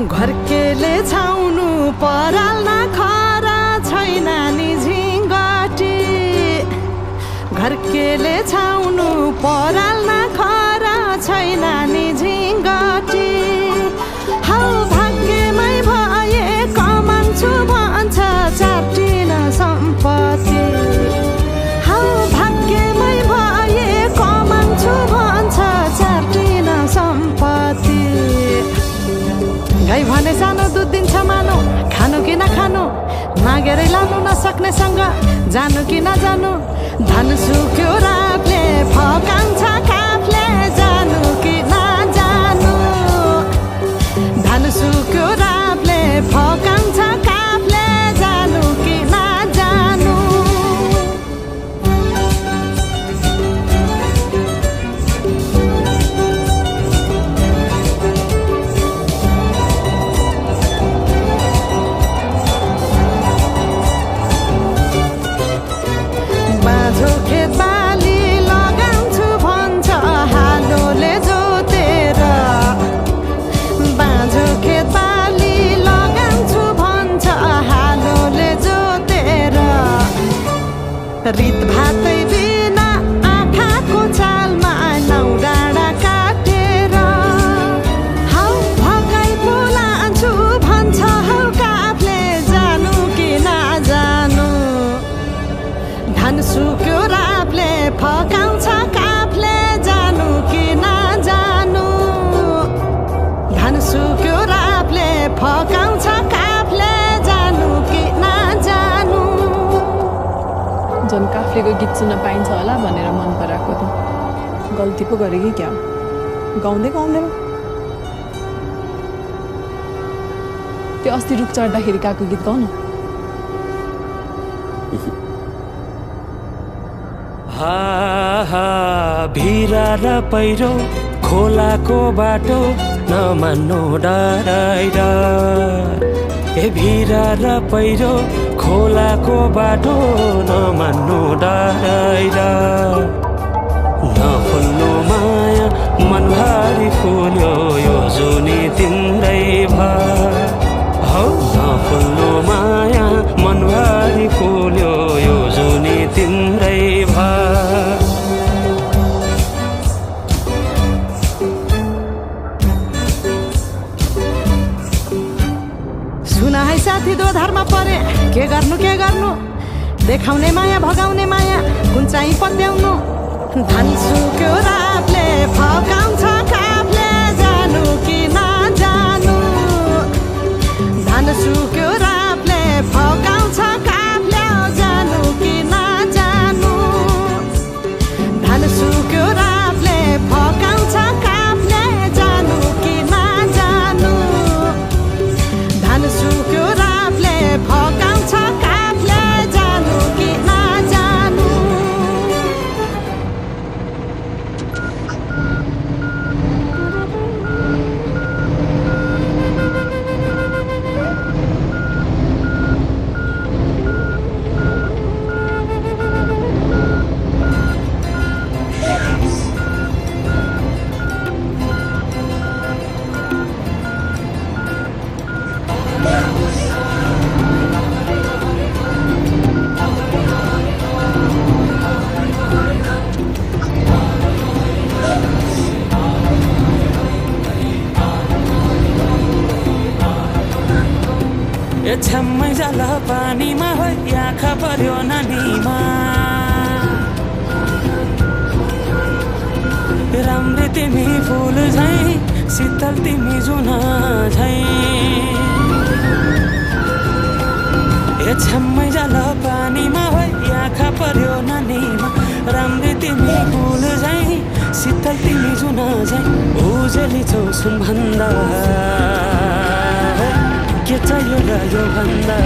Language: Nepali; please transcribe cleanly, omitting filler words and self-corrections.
घरकेले छाउनु पराल नखरा छैन नि झिङ्गटी घरकेले छाउनु पराल नखरा छैन नि झिङ्गटी हौ भाग्यमै भए कमान्छु भन्छ चाटिन सम्पत्ति हौ भाग्यमै भए कमान्छु भन्छ चाटिन सम्पत्ति गाई भने सानो दुध दिन्छ मानो खानु कि नखानु मागेरै लानु नसक्नेसँग जानु कि नजानु धन सुक्यो रातले फकान्छ काफले जानु कि नजानु धन सुक्यो रातले फकान्छ काफले जानु कि नजानु खेत बाली लगाउँछु भन्छ हालोले जोतेर बाँझो खेत बाली लगाउँछु भन्छ हालोले जोतेर रित भातै बिना आँखाको चालमा नौ डाँडा काटेर हौ भगाइ बोलान्छु भन्छ हौ काफले जानु कि नजानु धन सुक्यो रापले फकाउँछ काफले जानु कि नजानु धन सुक्यो रापले फकाउँछ काफले जानु कि नजानु झन् काफ्लेको गीत सुन्न पाइन्छ होला भनेर मन पराएको त गल्ती पो गरेँ कि क्या गाउँदै गाउँदैन त्यो अस्ति रुख चढ्दाखेरि गएको गीत गाउन भिरा र पहिरो खोलाको बाटो नमान्नु डराइ डर ए भिरा र पहिरो खोलाको बाटो नमान्नु डराइ डर नफुल्नु माया मनभरि फुल्यो यो जुनी तिम्रै भर हौ नफुल्नु माया मनभरि फुल्यो यो जुनी तिम्रै भर सुन है साथी दोधारमा परे के गर्नु देखाउने माया भगाउने माया कुन चाहिँ पत्याउनु धन सुक्यो रातले फकाउँछ काफले जानु कि नजानु धन सुक्यो रातले फकाउँछ काफले जानु कि नजानु धन सुक्यो रातले फकाउँछ काफले जानु कि नजानु धन सुक्यो रातले फकाउँछ काफले जानु कि नजानु छ्याम्मै जाला पानीमा है आँखा पर्यो नानीमा राम्रै तिमी फुल झैँ शीतल तिमी जुना झैँ छ्याम्मै जाला पानीमा है आँखा पर्यो नानीमा राम्रै तिमी फुल झैँ शीतल तिमी जुना झैँ उजेली छौ सुन भन्दा के चाहियो र यो भन्दा